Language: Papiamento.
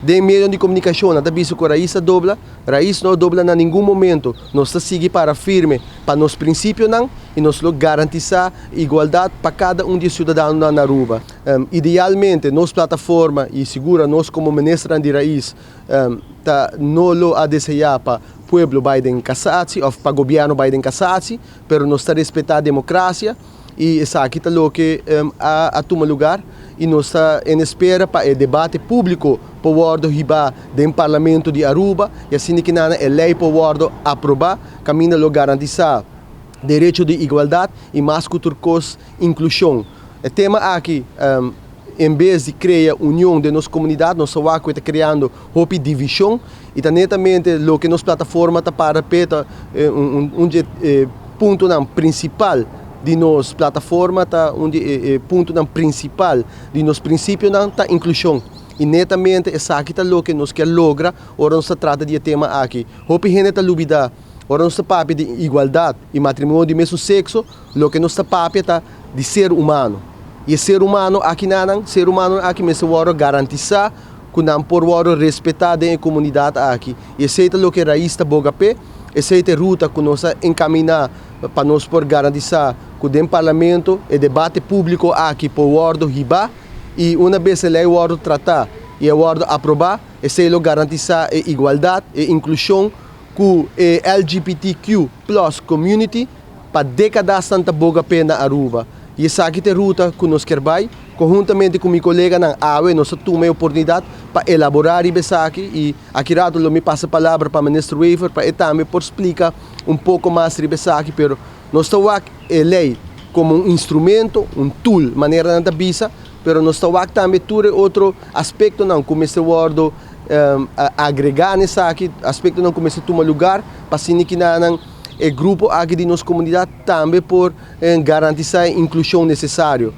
Den medio di comunicacion nan ta bisa cu Raiz a dobla. Raiz no a dobla na ningun momento. Nos ta sigui para firme pa nos principionan y nos lo garantisa igualdad pa cada un di e ciudadanonan na Aruba. Idealmente nos plataforma y sigur nos como ministernan di Raiz ta no lo a desea pa pueblo bay den casatie of pa gobierno bay den casatie, pero nos ta respeta democracia. Y esaki ta loke a tuma lugar y nos ta en espera pa e debate publico por wordo hiba den Parlamento di Aruba y asina ki nana e ley por wordo aproba caminda lo garantisa derecho di igualdad y mas cu tur cos inclusion. E tema aki en bes di crea union den nos comunidad nos ta wak cu e ta creando hopi division y ta netamente loke nos plataforma ta para p'e ta un di e puntonan principal di nos plataforma ta un di e puntonan principal di nos principionan ta inclusion y netamente esaki ta loke nos kier logra ora nos ta trata di e tema aki. Hopi hende ta lubida ora nos ta papia di igualdad y matrimonio di mesun sexo loke nos ta papia ta di ser humano y e ser humano aki nanan ser humanonan aki mester wòrdu garantisa ku nan por wòrdu respetá den e komunidat aki. I esei ta loke Raiz ta boga p'e, esei ta e ruta ku nos a enkaminá pa nos por garantisá ku den Parlamento e debate públiko aki por wòrdu hibá i una bes e lei wòrdu tratá i e wòrdu aprobá, esei lo garantisá e igualdat, e inklushon ku e LGBTQ plus community pa dékadasnan ta boga p'e na Aruba. I esaki ta e ruta ku nos kier bai. Konhuntamente ku mi koleganan awe nos a tuma e oportunidat pa elaborá riba esaki i aki rato lo mi pasa palabra pa Minister Wever pa e tambe por splika un poko mas riba esaki. Pero nos ta wak e lei komo un instrumento, un tool manera nan ta bisa, pero nos ta wak tambe tur e otro aspektonan ku mester wòrdu agregá na esaki, aspektonan ku mester tuma lugar pa asina kinanan e grupo aki di nos komunidat tambe por garantisá e inklushon nesesario.